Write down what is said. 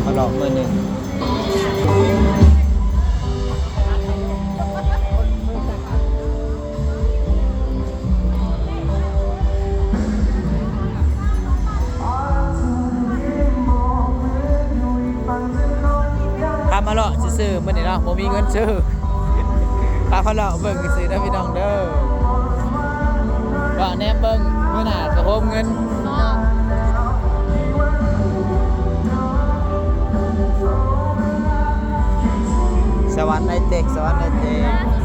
ມາເລາະມື້ໜຶ່ງ. ພາມາເລາະຊື່ໆ ມື້ນີ້ເນາະ ບໍ່ມີເງິນຊື້ ພາມາເລາະເບິ່ງຊື່ໆ ເດີພີ່ນ້ອງເດີ. ເລາະແນມເບິ່ງ ມື້ໜ້າກະໂຮມເງິນ. ສະຫວັນໄອເຕັກ ສະຫວັນໄອເຕັກ.